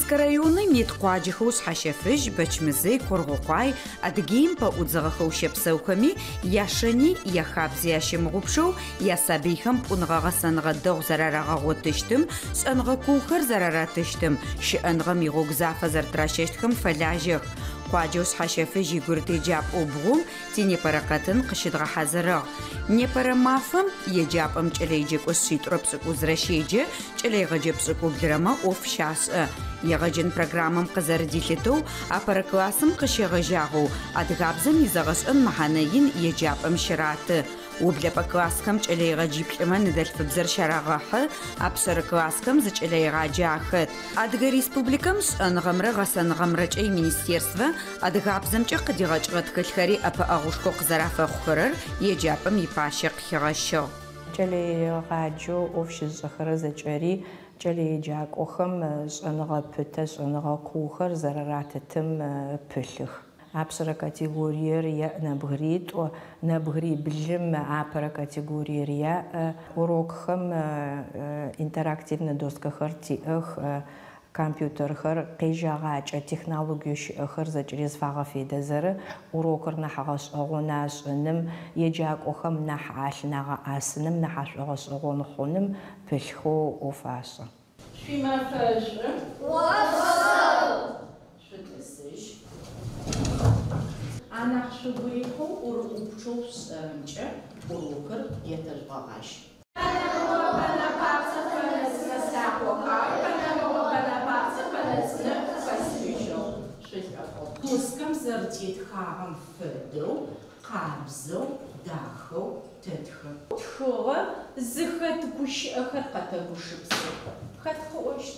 Успенскэ районым ит къуаджэхэу Шъхьащэфыжь, Бэчмызый, Кургъукъуай Адыгеим пэӏудзыгъэхэу щэпсэухэми, яшэни, яхабзи ащымыгъупшэу, ясабыйхэм пӏуныгъэ-гъэсэныгъэ дэгъу зэрарагъэгъотыщтым, шӏэныгъэ куухэр зэраратыщтым, щыӏэныгъэм игъогу зафэ зэрэтыращэщтхэм фэлажьэх. Къуаджэу Шъхьащэфыжь игурыт еджапӏэу бгъум тинепэрэ къэтын къыщыдгъэхьазырыгъ. Непэрэ мафэм еджапӏэм кӏэлэеджэкӏо шъитӏурэ пшӏыкӏузрэ щеджэ, кӏэлэегъэджэ пшӏыкӏублырэмэ ӏоф щашӏэ. Егъэджэн программэм къызэрыдилъытэу, апэрэ классым къыщегъэжьагъэу адыгабзэм изэгъэшӏэн мэхьанэ ин еджапӏэм щыраты. Ублэпӏэ классхэм кӏэлэегъэджиплӏымэ ныдэлъфыбзэр щарагъэхьы, апшъэрэ классхэм зы кӏэлэегъаджэ ахэт. Адыгэ Республикэм шӏэныгъэмрэ гъэсэныгъэмрэкӏэ и Министерствэ адыгабзэмкӏэ къыдигъэкӏыгъэ тхылъхэри ӏэпыӏэгъушхо къызэрафэхъухэрэр еджапӏэм ипащэ къыхигъэщыгъ. Кӏэлэегъаджэу ӏоф щызышӏэхэрэр зэкӏэри кӏэлэеджакӏохэм шӏэныгъэ пытэ, шӏэныгъэ куухэр зэраратытым пылъых. Апшъэрэ категориер яӏ нэбгыритӏу, нэбгыриблым апэрэ категориер яӏ. Урокхэм интерактивнэ доскэхэр тиӏэх, компьютерхэр, къежьэгъакӏэ технологиеу щыӏэхэр зэкӏэри зыфагъэфедэзэрэ урокыр нахь гъэшӏэгъон ашӏыным, еджакӏохэм нахь алъынагъэӏасыным, нахь ашӏогъэшӏэгъон хъуным пылъхэу ӏоф ашӏэ. Шъуимэфэшӏу! Опсэу! Шъутӏысыжь. Анахь шъугу рихьэу ӏурыӏупчъэу шъушӏэрэмкӏэ урокыр етэжъугъэгъажь. Доскэм зэрэтетхагъэм фэдэу къабзэу, дахэу тэтхэ. Тхыгъэ зыхэт гущыӏэхэр къэтэгушыпсых. Хэт къыӏощт?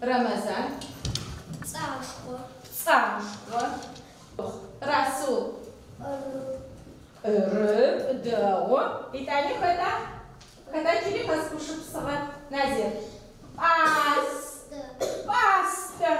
Рэмэзан. Пцӏашхъо. Пцӏашхъо. Расул. Ырыпӏ, дэгъу. Итӏани хэта? Хэта джыри къэзгушыпсыгъэр? Назир. Пӏастэ. Пӏастэ.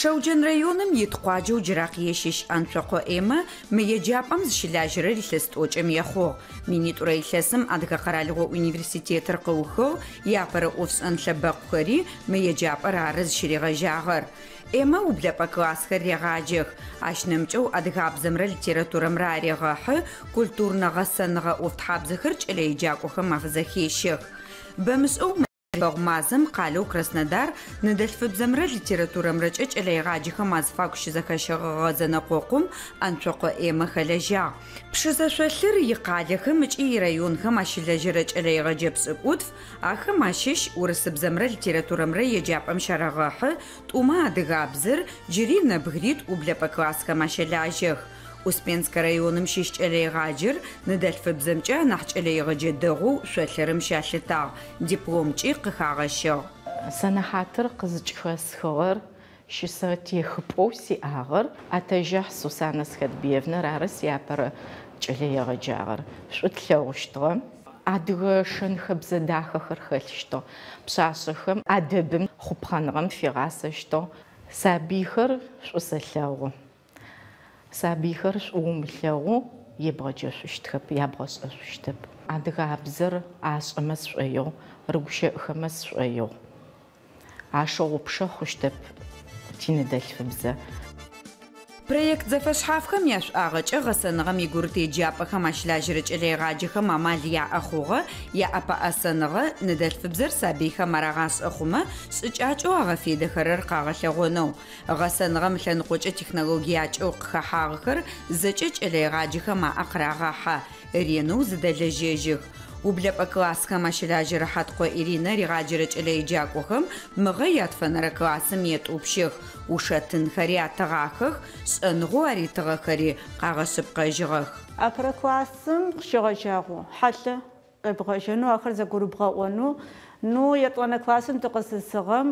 Шэуджэн районым ит къуаджэу Джыракъые щыщ Анцокъо Эммэ мы еджапӏэм зыщылажьэрэр илъэс тӏокӏым ехъугъ. Минитӏурэ илъэсым Адыгэ къэралыгъо университетыр къыухыгъ, иапэрэ ӏофшӏэн лъэбэкъухэри мы еджапӏэр ары зыщыригъэжьагъэр. Эммэ ублэпӏэ классхэр регъаджэх, ащ нэмыкӏэу адыгабзэмрэ литературэмрэ арегъэхьы, культурнэ-гъэсэныгъэ ӏофтхьабзэхэр кӏэлэеджакӏохэм афызэхещэх. Бэмышӏэу мэлылъфэгъу мазэм къалэу Краснодар ныдэлъфыбзэмрэ литературэмрэкӏэ кӏэлэегъаджэхэм азыфагу щызэхэщэгъэгъэ зэнэкъокъум Анцокъо Эммэ хэлэжьагъ. Пшызэ шъолъыр икъалэхэм ыкӏи ирайонхэм ащылэжьэрэ кӏэлэегъэджэ пшӏыкӏутф, ахэм ащыщ урысыбзэмрэ литературэмрэ еджапӏэм щарагъэхьы, тӏумэ адыгабзэр, джыри нэбгыритӏу ублэпӏэ классхэм ащэлажьэх. Успенскэ районым щыщ кӏэлэегъаджэр ныдэлъфыбзэмкӏэ анахь кӏэлэегъэджэ дэгъоу шъолъырым щалъытагъ, дипломкӏи къыхагъэщыгъ. Сэнэхьатыр къызыкӏыхэсхыгъэр щысэтехыпӏэу сиӏагъэр Атэжьэхь Сусанна Схатбиевнар ары сиапэрэ кӏэлэегъэджагъэр. Шӏу тлъэгъущтыгъэ. Адыгэ шэн-хэбзэ дахэхэр хэлъщтыгъ. Пшъашъэхэм ӏэдэбым, хъупхъэныгъэм фигъасэщтыгъ. Сабыйхэр шӏу сэлъэгъу. Сабыйхэр шӏу умылъэгъоу ебгъэджэшъущтхэп, ябгъэшӏэшъущтэп. Адыгабзэр ашӏэмэ сшӏоигъу, рыгущыӏэхэмэ сшӏоигъу. Ащыгъупшэ хъущтэп тиныдэлъфыбзэ. Проект зэфэшъхьафхэм яшӏуагъэкӏэ гъэсэныгъэм игурыт еджапӏэхэм ащылажьэрэ кӏэлэегъаджэхэм амал яӏэ хъугъэ, яӏэпэӏэсэныгъэ, ныдэлъфыбзэр сабыйхэм арагъашӏэ хъумэ, шӏыкӏакӏэу агъэфедэхэрэр къагъэлъэгъонэу. Гъэсэныгъэм ылъэныкъокӏэ технологиякӏэу къыхэхьагъэхэр зэкӏэ кӏэлэегъаджэхэм аӏэ къырагъахьэ, ренэу зыдэлэжьэжьых. Ублэпӏэ классхэм ащылажьэрэ Хьаткъо Иринэ ригъаджэрэ кӏэлэеджакӏохэм мыгъэ ятфэнэрэ классым етӏупщых, ушэтынхэри атыгъахэх, шӏэныгъэу аритыгъэхэри къагъэшъыпкъэжьыгъэх. Апэрэ классым къыщегъэжьагъэу хьэлъэ къебгъэжьэнэу, ахэр зэгурыбгъэӏонэу. Ну, етӏонэ классым дыкъызысыгъэм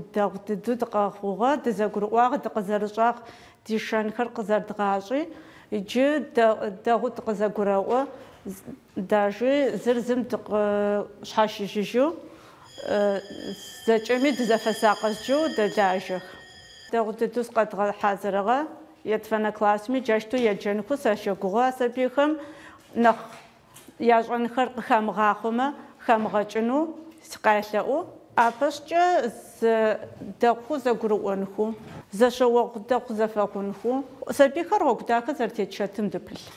дэгъу дыдэу дыкъэхъугъэ, дызэгурыӏуагъ, дыкъызэрышӏагъ, ди шэнхэр къызэрдгъашӏи, иджы дэгъу дыкъызэгурэӏо, даже зыр зым дыкъышъхьащыжьыжьэу, зэкӏэми дызэфэсакъыжьэу дэлажьэх. Дэгъу дыдэу зыкъэдгъэхьазырыгъэ, етфэнэ классми джащтэу еджэнхэу сащэгугъы а сабыйхэм нахь яшӏэнхэр къыхамыгъахъомэ, хамыгъэкӏынэу сыкъялъэӏу. Апэшӏкӏэ зэ дэгъу зэгурыӏонхэу, зэшъэогъу дэгъу зэфэхъунхэу, сабыйхэр гъогу дахэ зэрэтетщэтым тыпылъ.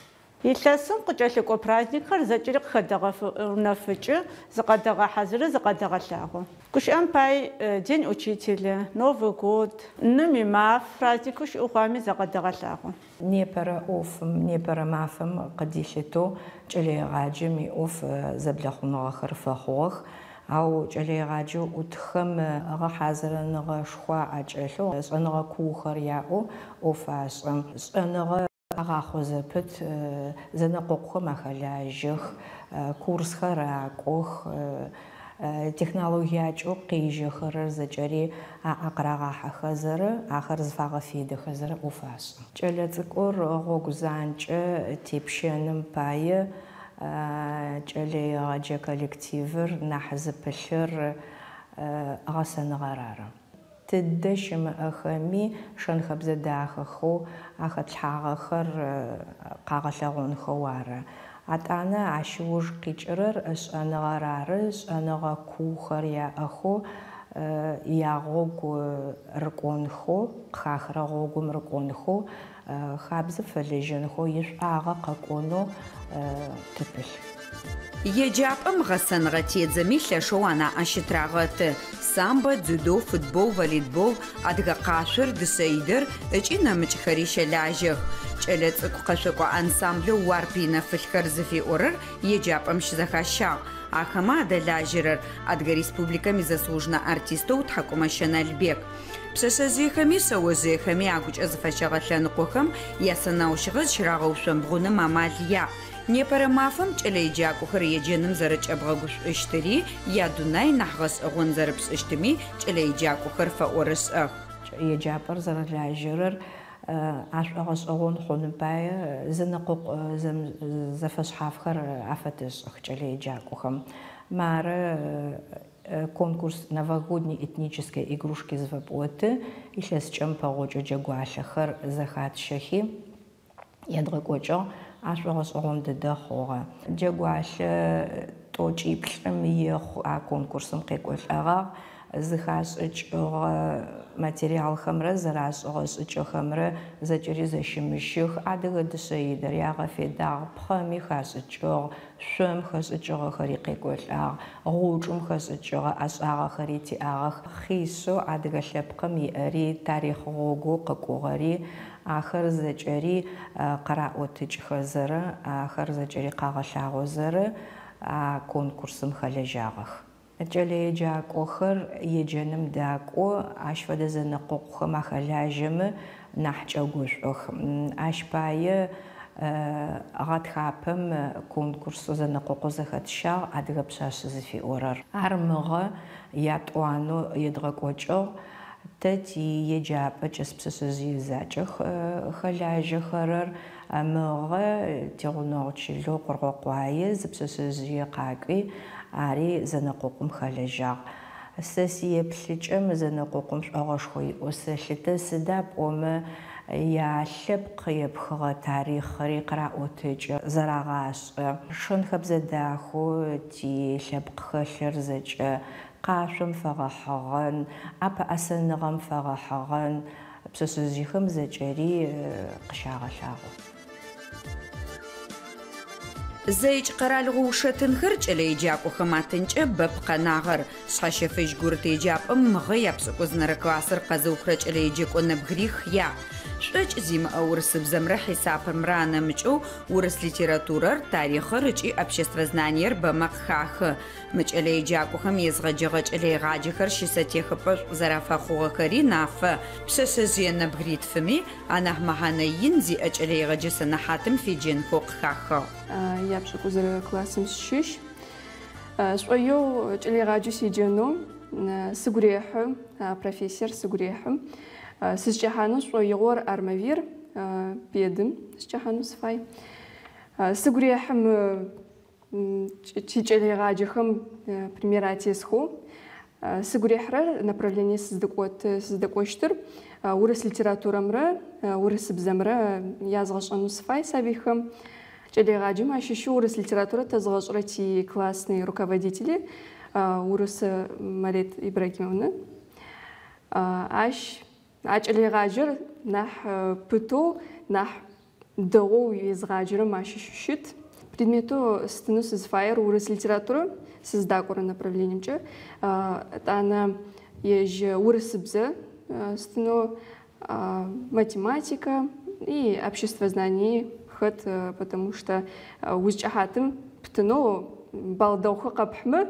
Илъэсым къыкӏэлъыкӏо праздникхэр зэкӏэри къыхэдэгъэунэфыкӏы, зыкъэдэгъэхьазыры, зыкъэдэгъэлъагъо. Гущыӏэм пай День учителя, Новый год, Ным и маф, праздникэу щыӏэу хъуами зыкъэдэгъэлъагъо. Непэрэ ӏофым, непэрэ мафэм къыдилъытэу кӏэлэегъаджэм иӏоф зэблэхъуныгъэхэр фэхъугъэх, ау кӏэлэегъаджэу ӏутхэм гъэхьазырыныгъэшхо аӏэкӏэлъэу, шӏэныгъэ куухэр яӏэу ӏоф ашӏэ. Шӏэныгъэ агъахъо зэпыт, зэнэкъокъухэм ахэлажьэх, курсхэр ракӏох, технологиякӏэу къежьэхэрэр зэкӏэри аӏэ къырагъахьэхэзэрэ, ахэр зыфагъэфедэхэзэрэ ӏоф ашӏэ. Кӏэлэцӏыкӏур гъогу занкӏэ тепщэным пае кӏэлэегъэджэ коллективыр нахь зыпылъыр гъэсэныгъэр ары. Тыдэ щымыӏэхэми шэн-хэбзэ дахэхэу ахэтлъхьагъэхэр къагъэлъэгъонхэу ары. Атӏанэ ащ ыуж къикӏырэр шӏэныгъэр ары, шӏэныгъэ куухэр яӏэхэу ягъогу рыкӏонхэу, къыхахырэ гъогум рыкӏонхэу, хабзэ фэлэжьэнхэу, ишӏуагъэ къэкӏонэу тыпылъ. Еджапӏэм гъэсэныгъэ тедзэми лъэшэу анаӏэ щытырагъэты. Самбо, дзюдо, футбол, волейбол, адыгэ къашъор, дышъэидэр ыкӏи нэмыкӏхэри щэлажьэх. Кӏэлэцӏыкӏу къэшъокӏо ансамблэу Уарп инэфылъхэр зыфиӏорэр еджапӏэм щызэхащагъ. Ахэмэ адэлажьэрэр Адыгэ Республикэм изаслуженнэ артистэу Тхьакӏумэщэ Налбек. Пшъэшъэжъыехэми шъэожъыехэми агукӏэ зыфэщэгъэ лъэныкъохэм ясэнаущыгъэ зыщырагъэушъомбгъуным амал яӏ. Непэрэ мафэм кӏэлэеджакӏохэр еджэным зэрэкӏэбгъэгушӏущтыри, ядунай нахь гъэшӏэгъон зэрыпшӏыщтыми кӏэлэеджакӏохэр фэӏорышӏэх. Еджапӏэр зэрэлажьэрэр ашӏогъэшӏэгъон хъуным пае зэнэкъокъу зэфэшъхьафхэр афэтэшӏых кӏэлэеджакӏохэм. Мары конкурс новогодней этнической игрушки зыфэпӏоты, илъэсыкӏэм пэгъокӏэу джэгуалъэхэр зэхатщэхи едгъэкӏокӏыгъ, ашӏогъэшӏэгъон дэдэ хъугъэ. Джэгуалъэ тӏокӏиплӏым ехъу а конкурсым къекӏолӏэгъагъ, зыхашӏыкӏыгъэ материалхэмрэ зэрашӏыгъэ шӏыкӏэхэмрэ зэкӏэри зэщымыщых, адыгэ дышъэидэр ягъэфедагъ, пхъэми хашӏыкӏыгъ, шъом хэшӏыкӏыгъэхэри къекӏолӏагъ, гъучӏым хэшӏыкӏыгъэ ӏэшӏагъэхэри тиӏагъэх. Хъишъэу адыгэ лъэпкъым иӏэри, тарихъ гъогоу къыкӏугъэри, ахэр зэкӏэри къыраӏотыкӏхэзэрэ, ахэр зэкӏэри къагъэлъагъозэрэ а конкурсым хэлэжьагъэх. Кӏэлэеджакӏохэр еджэным дакӏоу ащ фэдэ зэнэкъокъухэм ахэлажьэмэ нахь кӏэгушӏох. Ащ пае гъэтхапэм конкурсэу зэнэкъокъоу зэхэтщагъ Адыгэ пшъашъ зыфиӏорэр. Ар мыгъэ ятӏуанэу едгъэкӏокӏыгъ. Тэ тиеджапӏэ чӏэс пшъэшъэжъые закӏэх хэлажьэхэрэр. Мыгъэ тигъунэгъу чылэу Къургъокъуае зы пшъэшъэжъые къакӏуи, ари зэнэкъокъум хэлэжьагъ. Сэ сиеплъыкӏэ мы зэнэкъокъум шӏогъэшхо иӏэу сэлъытэ, сыда пӏомэ ялъэпкъ епхыгъэ тарихъри къыраӏотыкӏы, зэрагъашӏэ. Шэн-хэбзэ дахэу тилъэпкъ хэлъыр зэкӏэ къашъом фэгъэхьыгъэн, ӏэпэӏэсэныгъэм фэгъэхьыгъэн пшъэшъэжъыехэм зэкӏэри къыщагъэлъагъо. Зэикӏ къэралыгъо ушэтынхэр кӏэлэеджакӏохэм атынкӏэ бэп къэнагъэр. Шъхьэщэфыжь гурыт еджапӏэм мыгъэ япшӏыкӏузынэрэ классыр къэзыухырэ кӏэлэеджэкӏо нэбгырих яӏ. Шӏокӏ зимыӏэ урысыбзэмрэ хьисапымрэ анэмыкӏэу урыс литературэр, тарихъыр ыкӏи обществознаниер бэмэ къыхахы. Мы кӏэлэеджакӏохэм езгъэджэгъэ кӏэлэегъаджэхэр щысэтехыпӏэшӏу зэрафэхъугъэхэри нафэ. Пшъэшъэжъые нэбгыритфыми анахь мэхьанэ ин зиӏэ кӏэлэегъэджэ сэнэхьатым феджэнхэу къыхахыгъ. Япшӏыкӏузырэ классым сыщыщ. Сшӏоигъу кӏэлэегъаджэу седжэнэу сыгу рехьы, профессиер сыгу рехьы. Сызкӏэхьанэу сшӏоигъор Армавир, педым сыкӏэхьанэу сыфай. Сыгу рехьы мы тикӏэлэегъаджэхэм пример атесхэу. Сыгу рехьырэр направление сыздэкӏощтыр урыс литературэмрэ урысыбзэмрэ язгъэшӏэнэу сыфай сабыйхэм. Кӏэлэегъаджэм ащыщэу урыс литературэ тэзгъэшӏырэ тиклассный руководители. Урыс Марет Ибрагимовна. Ащ а кӏэлэегъаджэр нахь пытэу, нахь дэгъоу езгъаджэрэм ащыщ щыт. Предметэу стынэу сызфаер урыс литературэ сыздакӏорэ направлениемкӏэ, етӏанэ ежь урысыбзэ стынэу, математика и обществознание хэт, потому что узкӏэхьатым птынэу балл дэгъухэр къэпхьымэ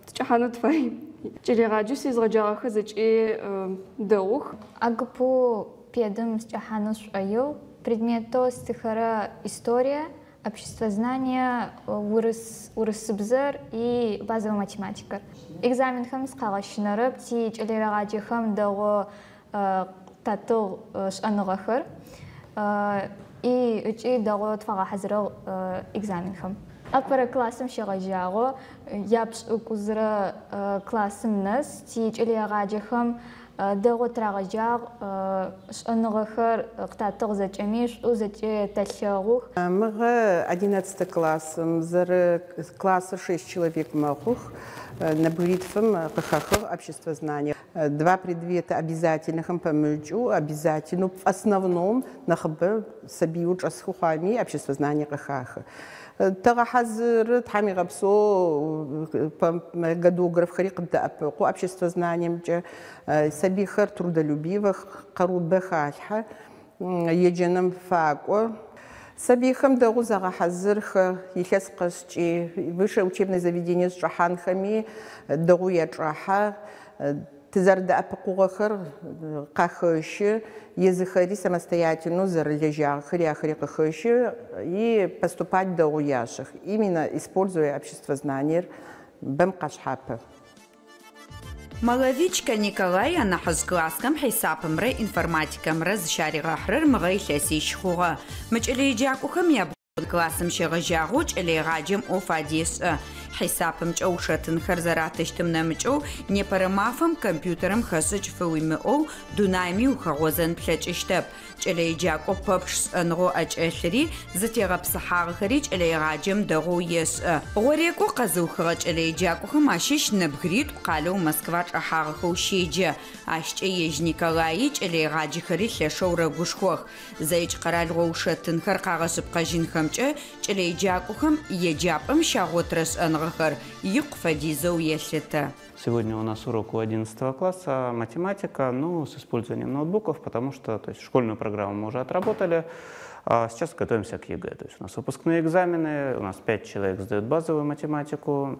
тыкӏэхьанэу тыфай. Кӏэлэегъаджэу сезгъэджагъэхэр зэкӏэ дэгъух. АГПУ педым скӏэхьанэу сшӏоигъу. Предметэу стыхэрэ история, обществознание, урыс урысыбзэр и базовая математикэр. Экзаменхэм сыкъагъэщынэрэп, ти кӏэлэегъаджэхэм дэгъоу татыгъ шӏэныгъэхэр и ыкӏи дэгъоу тфагъэхьазырыгъ экзаменхэм. Апэрэ классым щегъэжьагъэу япшӏыкӏузырэ классым нэс ти кӏэлэегъаджэхэм дэгъоу тырагъэджагъ, шӏэныгъэхэр къытатыгъ зэкӏэми, шӏу зэкӏэ тэлъэгъух. Мыгъэ 11 классым зэрэ классыр 6 человек мэхъух, нэбгыритфым къыхэхыгъ обществознание. Два предмета обязательныхэм пэмыкӏыу, обязательно в основном нэхъыбэ сабийуэ чӏэсхэу хъуами обществознание къыхахы. Тэгъэхьазыры Тхьэм игъэпсэу годографхэри къыддэӏэпыкъу обществознаниемкӏэ, сабийхэр трудолюбивых, къарубэ халъхьэ, еджэным факӏо. Сабийхэм дэгъоу загъэхьазырхэ, илъэс къэскӏи, высшее учебное заведение зычӏэхьанхэми дэгъоу ячӏэхьэ, тызэрыдэӏэпыкъугъэхэр къахэщы, езыхэри самостоятельно зэрылэжьагъэхэри ахэри къыхэщы и поступать дэгъоу яшӏых. Именно используя обществознаниер бэм къашъхьапэ. Маловичка Николай анахьыжъ классхэм хьисапымрэ информатикэмрэ зыщаригъэхьырэр мыгъэ илъэсищ хъугъэ. Мы кӏэлэеджакӏохэм ябгъу классым щегъэжьагъэу кӏэлэегъаджэм ӏоф адешӏэ. Хьисапымкӏэ ушэтынхэр зэратыщтым нэмыкӏэу непэрэ мафэм компьютерым хэшӏыкӏ фыуимыӏэу дунаими ухэгъозэн плъэкӏыщтэп. Кӏэлэеджакӏо пэпчъ шӏэныгъэу ӏэкӏэлъыри зытегъэпсыхьагъэхэри кӏэлэегъаджэм дэгъоу ешӏэ. Гъорекӏо къэзыухыгъэ кӏэлэеджакӏохэм ащыщ нэбгыритӏу къалэу Москва чӏэхьагъэхэу щеджэ. Ащкӏэ ежь Николаи кӏэлэегъаджэхэри лъэшэу рэгушхох. Зэикӏ къэралыгъо ушэтынхэр къагъэшъыпкъэжьынхэмкӏэ кӏэлэеджакӏохэм еджапӏэм щагъотырэ шӏэныгъэхэр икъу фэдизэу елъытэ. Сегодня у нас урок у 11 класса математика, ну, с использованием ноутбуков, потому что, то есть, школьную программу мы уже отработали, а сейчас готовимся к ЕГЭ. То есть у нас выпускные экзамены, у нас 5 человек сдают базовую математику,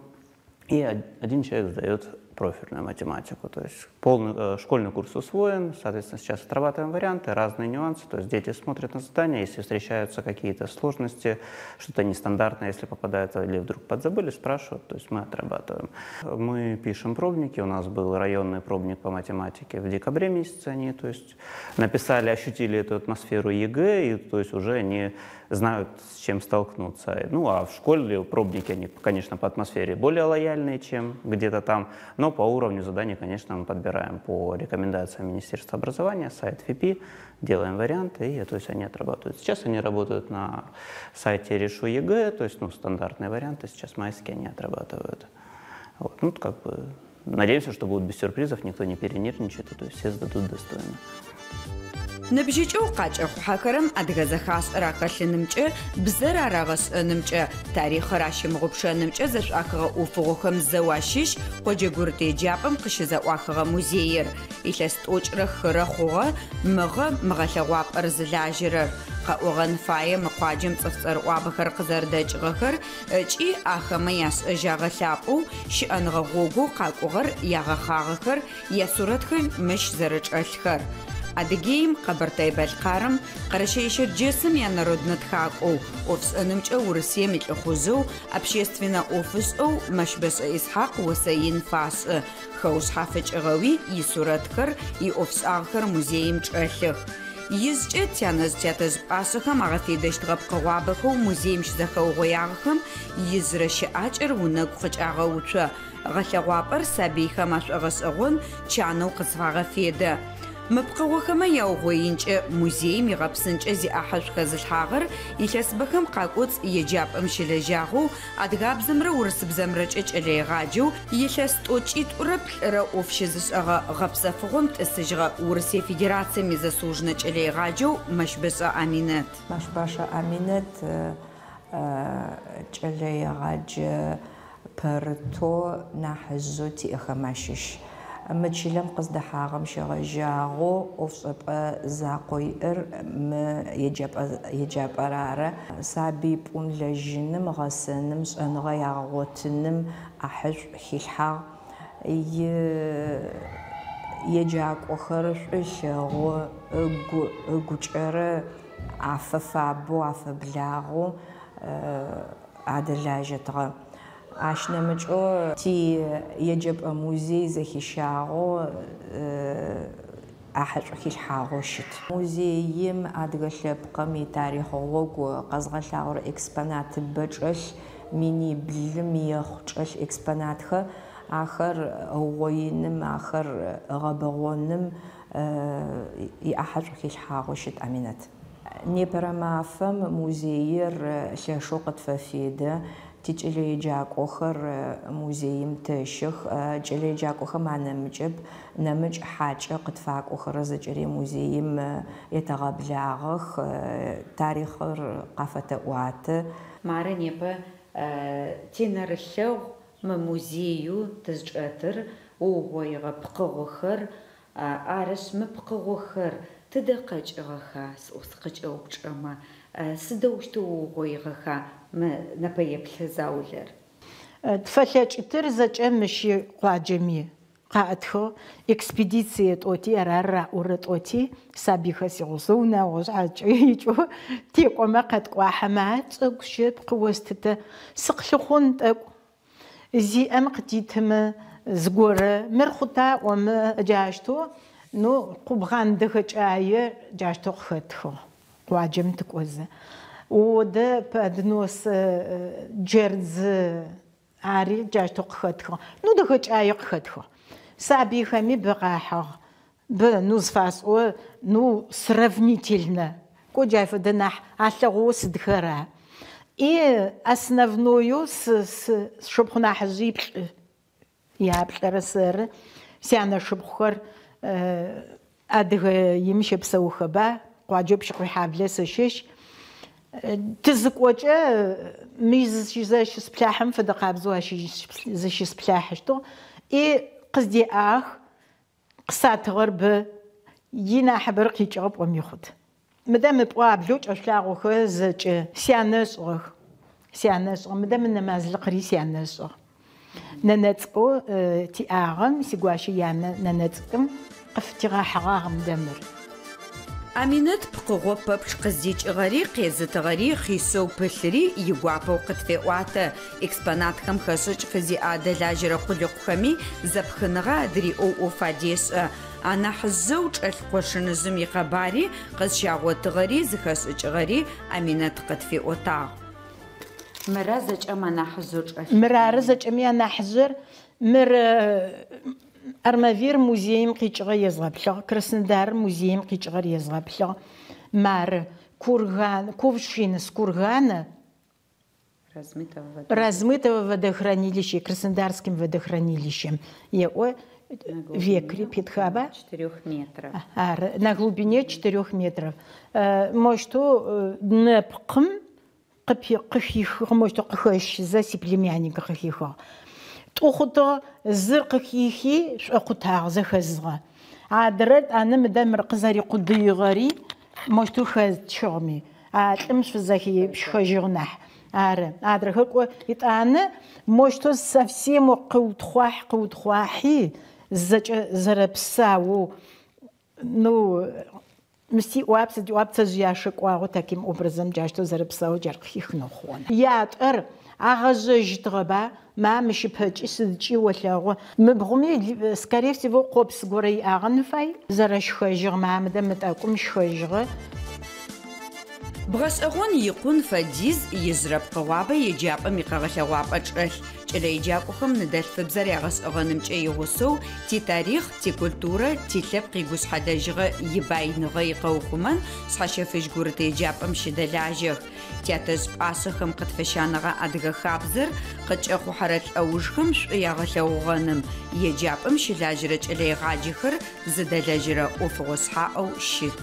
и один человек сдает профильную математику. То есть полный школьный курс усвоен, соответственно, сейчас отрабатываем варианты, разные нюансы. То есть дети смотрят на задания, если встречаются какие-то сложности, что-то нестандартное, если попадают или вдруг подзабыли, спрашивают, то есть мы отрабатываем. Мы пишем пробники, у нас был районный пробник по математике в декабре месяце, они, то есть, написали, ощутили эту атмосферу ЕГЭ, и то есть уже они знают, с чем столкнуться. Ну, а в школе пробники, они, конечно, по атмосфере более лояльные, чем где-то там, но по уровню заданий, конечно, мы подбираем по рекомендациям Министерства образования, сайт ФИПИ, делаем варианты, и то есть они отрабатывают. Сейчас они работают на сайте Решу ЕГЭ, то есть, ну, стандартные варианты, сейчас майские они отрабатывают. Вот, ну, как бы, надеемся, что будут без сюрпризов, никто не перенервничает, и, то есть все сдадут достойно. Ныбжьыкӏэу къакӏэхъухьэхэрэм адыгэ зэхашӏэр ахэлъынымкӏэ, бзэр арагъэшӏэнымкӏэ, тарихъыр ащымыгъупшэнымкӏэ зэшӏуахыгъэ ӏофыгъохэм зэу ащыщ къоджэ гурыт еджапӏэм къыщызэӏуахыгъэ музеир. Илъэс 'тӏокӏрэ хырэ хъугъэ мыгъэ мыгъэлъэгъуапӏэр зылажьэрэр. Къэӏогъэн фае мы къуаджэм цӏыф цӏэрыӏуабэхэр къызэрдэкӏыгъэхэр ыкӏи ахэмэ яшӏэжь агъэлъапӏэу щыӏэныгъэ гъогоу къакӏугъэр ягъэхъагъэхэр ясурэтхэр мыщ зэрэчӏэлъхэр. Адыгеим, Къэбэртэе-Бэлъкъарым, Къэрэщэе-Щэрджэсым янароднэ тхакӏоу, ӏофшӏэнымкӏэ Урысыем илӏыхъужъэу, общественнэ ӏофышӏэу Мэщбэшӏэ Исхьакъ осэ ин фашӏы. Хэушъхьафыкӏыгъэуи исурэтхэр, иӏофшӏагъэхэр музеим чӏэлъых. Ижъкӏэ тянэжъ тятэжъ пӏашъэхэм агъэфедэщтыгъэ пкъыгъуабэхэу музеим щызэхэугъоягъэхэм ижъырэ щыӏакӏэр унэгу къыкӏагъэуцо. Гъэлъэгъуапӏэр сабыйхэм ашӏогъэшӏэгъон чанэу къызфагъэфедэ. Мы пкъыгъохэмэ яугъоинкӏэ музеим игъэпсынкӏэ зиӏахьышӏу хэзылъхьагъэр илъэсыбэхэм къакӏоцӏ еджапӏэм щылэжьагъэу, адыгабзэмрэ урысыбзэмрэкӏэ кӏэлэегъаджэу илъэс 43 ӏоф щызышӏэгъэ гъэпсэфыгъом тӏысыжьыгъэ Урысые Федерацием изаслуженнэ кӏэлэегъаджэу Мэщбэшӏэ Аминэт. Мэщбэшӏэ Аминэт кӏэлэегъаджэ пэрытэу нахьыжъэу тиӏэхэм ащыщ. Мы чылэм къыздэхьагъэм щегъэжьагъэу ӏофшӏэпӏэ закъо иӏэр мы еджапӏэр ары. Сабый пӏун лэжьыным, гъэсэным, шӏэныгъэ ягъэгъотыным ӏахьышӏу хилъхьагъ. Еджакӏохэр шӏу ылъэгъу, ыгу ыгукӏэрэ афэфабэу, афэблагъэу адэлажьэтыгъэ. Ащ нэмыкӏэу ти еджэпӏэ музей зэхищагъэу ӏахьышӏу хилъхьагъэу щыт. Музеим адыгэ лъэпкъым итарихъ гъогу къэзгъэлъагъорэ экспонатыбэ чӏэлъ, 2,000 ехъу чӏэлъ экспонатхэр, ахэр ыугъоиным, ахэр ыгъэбэгъоным иӏахьышӏу хилъхьагъэу щыт Аминэт. Непэрэ мафэм музеир лъэшэу къытфэфедэ, тикӏэлэеджакӏохэр музеим тэщэх, кӏэлэеджакӏохэм анэмыкӏэп, нэмыкӏ хьакӏэ къытфакӏохэрэ зэкӏэри музеим етэгъэблагъэх, тарихъыр къафэтэӏуатэ. Мары непэ тинэрылъэгъу мы музею тызчӏэтыр, угъоигъэ пкъыгъохэр, арышъ мы пкъыгъохэр тыдэ къэкӏыгъэха, сыкъыкӏэупчӏэмэ, сыдэущтэу угъоигъэха мы нэпэеплъэ заулэр? Тфэлъэкӏытыр зэкӏэ мыщ къуаджэми къаӏэтхыгъ, экспедицие тӏоти, арар раӏорэ тӏоти, сабыйхэр сигъусэу унагъо шъхьакӏэ икӏэу текӏомэ къэткӏуахьэмэ, ацӏэгу щэп къыостытэ, сыкълъыхъун тӏэкӏу. Зиӏэм къытитымэ зыгорэ, мыр хъута ӏомэ джащтэу, ну, къубгъан дэхэкӏае джащтэу къыхэтхыгъ, къуаджэм тыкӏозэ. Одэ поднос джэрдз ари джащтэу къыхэтхыгъ, ну, дэхэкӏае къыхэтхыгъ. Сабыйхэми бэ къахьыгъ, бэ, ну, зыфасӏо, ну, сравнительно, ко джай фэдэ нахь алъэгъоу сыдхэра. И основною сшыпхъу нахьыжъиплӏ яплӏэрэ сэры, сянэ шыпхъухэр Адыгеим щэпсэухэба, къуаджэу Пщыкъуйхьаблэ сыщыщ. Тызыкӏокӏэ мы зыщысплъахьым фэдэ къабзэу ащ зыщысплъахьыщтыгъ. И къыздеӏах, къысатыгъэр бэ, и нахьыбэр къикӏыгъэ пӏоми хъут. Мыдэ мы пӏуаблэу кӏэшъулъагъохэр зэкӏэ сянэ ышӏыгъэх. Сянэ ышӏыгъ. Мыдэ мы нэмазлыкъри сянэ ышӏыгъ. Нэнэ цӏыкӏоу тиӏагъэм, сигуащэ янэ нэнэ цӏыкӏум къыфытигъэхьыгъагъ мыдэ мыр. Аминэт пкъыгъо пэпчъ къыздикӏыгъэри, къезытыгъэри, хъишъэу пылъыри игуапэу къытфеӏуатэ. Экспонатхэм хэшӏыкӏ фызиӏэ адэлажьэрэ къулыкъухэми зэпхыныгъэ адыриӏэу ӏоф адешӏэ. Анахьыжъэу чӏэлъ къошыныжъым икъэбари, къызщагъотыгъэри, зыхэшӏыкӏыгъэри Аминэт къытфиӏотагъ. Мыра зэкӏэм анахьыжъэу чӏэлъ? Мыр ары зэкӏэми анахьыжъыр. Мыр Армавир музеим къикӏыгъэ езгъэплъыгъ, Краснодар музеим къикӏыгъэр езгъэплъыгъ. Мары курган, кувшин с кургана размытого водохранилища, Краснодарским водохранилищем. Еӏо векри Петхаба. 4 метров. Ары, на глубине 4 метров. Мощто нэпкъым къыхихыгъ, мощто къыхэщызэ сиплемянник къыхихыгъ. Тӏухъутыгъ, зыр къыхихи, шӏокъутагъ, зэхэзыгъэ. Адрэр тӏанэ мыдэ мыр къызэрикъудыигъэри, мощто хэзчыгъми. А лӏым шъузэхипшхэжьыгъ нахь. Ары, адрэхэр кӏо итӏанэ, мощто совсем къыутхъуахь, къыутхъуахьи, зэкӏэ зэрэпсаоу, ну, мысти ӏуап, сыд ӏуап цэжъыяшэ кӏуагъэу таким образом джащтэу зэрэпсаоу джар къыхихынэу хъугъэ. Ятӏэр агъэжъэжьытыгъэба, ма мыщ ыпэкӏи сыдкӏи олъэгъу. Мыбгъуми, скорее всего, къопс горэ иӏагъэн фай. Зэрэшхэжьыгъ, ма мыдэ мы тӏэкӏум шхэжьыгъэ. Бгъэшӏэгъон икъун фэдиз ижъырэ пкъыгъуабэ еджапӏэм икъэгъэлъэгъуапӏэ чӏэлъ. Кӏэлэеджакӏохэм ныдэлъфыбзэр ягъэшӏэгъэнымкӏэ игъусэу титарихъ, тикультурэ, тилъэпкъ игушъхьэлэжьыгъэ ибаиныгъэ икъэухъумэн Шъхьэщэфыжь гурыт еджапӏэм щыдэлажьэх. Тятэжъ пӏашъэхэм къытфыщанэгъэ адыгэ хабзэр къыкӏэхъухьэрэ лӏэужхэм шӏу ягъэлъэгъугъэным еджапӏэм щылажьэрэ кӏэлэегъаджэхэр зыдэлэжьэрэ ӏофыгъо шъхьаӏэу щыт.